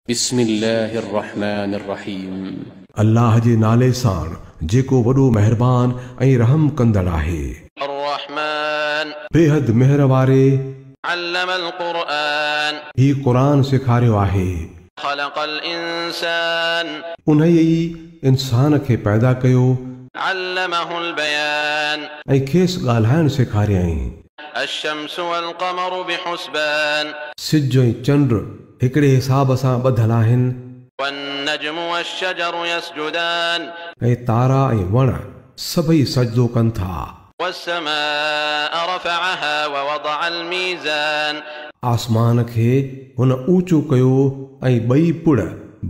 بسم الله الرحمن الرحيم. الله جي نالي ساڻ جيڪو وڏو مهربان ۽ رحم ڪندڙ آهي. الرحمن. بيحد مهر واري. علم القرآن. هي قرآن سيکاريو آهي. خلق الانسان. انهيء ئي انسان کي پيدا ڪيو. علمه البيان. ۽ کيس ڳالهائڻ سيکاريائين. الشمس والقمر بحسبان. سج ۽ چنڊ هڪڙي حساب سان ٻڌل آهن. والنجم والشجر يسجدان. ۽ تارا ۽ وڻ سڀئي سجدو ڪن ٿا. والسماء رفعها ووضع الميزان. آسمان کي هن اوچو ڪيو ۽ ٻئي پڙ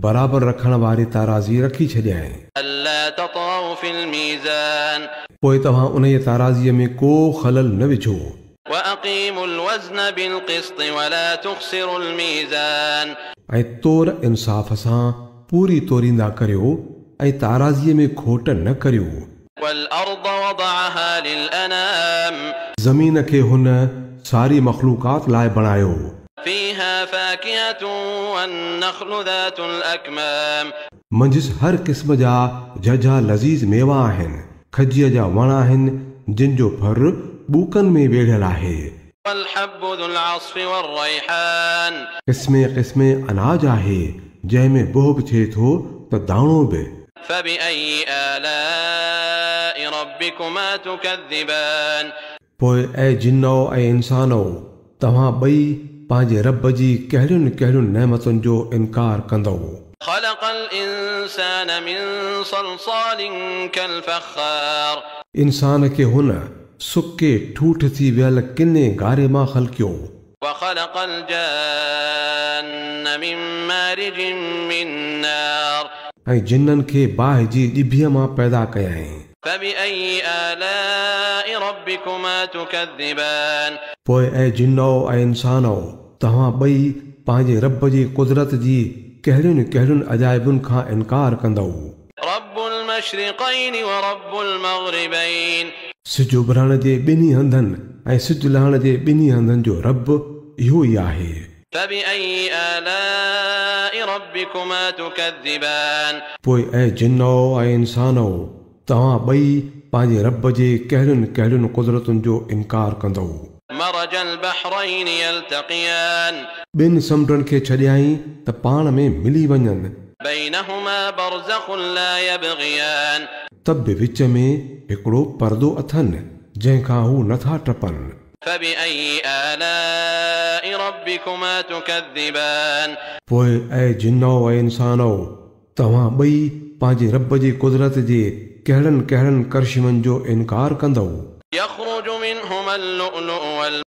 برابر رکڻ واري تارازي رکي ڇڏيائين. الا تطغوا في الميزان. پوء توهان انهيء تارازيء ۾ ڪو خلل نه وجهو. واقيموا الوزن بالقسط ولا تخسروا الميزان. ۽ تور انصاف سان پوري توريندا ڪريو ۽ تارازيء ۾ کوٽ نه ڪريو. والارض وضعها للانام. زمين کي هن ساري مخلوقات لاء بڻايو. فيها فاڪهة والنخل ذات الاڪمام. منجهس هر قسم جا جهجها لذيذ ميوا آهن، کجيء جا وڻ آهن، جن جو ڦر ٻوڪن ۾ ويڙهيل آهي. والحب ذو العصف والريحان. قسمين قسمين اناج آهي، جنهن ۾ بهه به ٿئي ٿو ته داڻو به. فبأي آلاء ربڪما تڪذبان. پوء اي جنؤ ۽ انسانؤ! توهان ٻئي پنهنجي رب جي ڪهڙين ڪهڙين نعمتن جو انڪار ڪندؤ؟ خلق الانسان من صلصال ڪالفخار. انسان کي هن سڪي ٺوٺ ٿي ويل ڪني گاري مان خلقيو. وخلق الجان من مارج من نار. ۽ جنن کي باهه جي ڄڀيء مان پيدا ڪيائين. فبأي آلاء ربڪما تڪذبان. پوء اي جنؤ ۽ انسانؤ! توهان ٻئي پنهنجي رب جي قدرت جي ڪهڙين ڪهڙين عجائبن کان انڪار ڪندؤ؟ رب المشرقين ورب المغربين. سج اڀرڻ جي ٻنهي هنڌن ۽ سج لهڻ جي ٻنهي هنڌن جو رب اهو ئي آهي. فبأي آلاء ربڪما تڪذبان. پوء اي جنؤ ۽ انسانؤ! توهان ٻئي پنهنجي رب جي ڪهڙين ڪهڙين قدرتن جو انڪار ڪندؤ؟ مرج البحرين يلتقيان. ٻن سمنڊن کي ڇڏيائين ته پاڻ ۾ ملي وڃن. بينهما برزخ لا يبغيان. ته به وچ ۾ هڪڙو پردو اٿن، جنهن کان هو نٿا ٽپن. فبأي آلاء ربڪما تڪذبان. پوء اي جنؤ ۽ انسانؤ! توهان ٻئي پنهنجي رب جي قدرت جي ڪهڙن ڪهڙن ڪرشمن جو انڪار ڪندؤ؟ يخرج منهما اللؤلؤ والمرجان.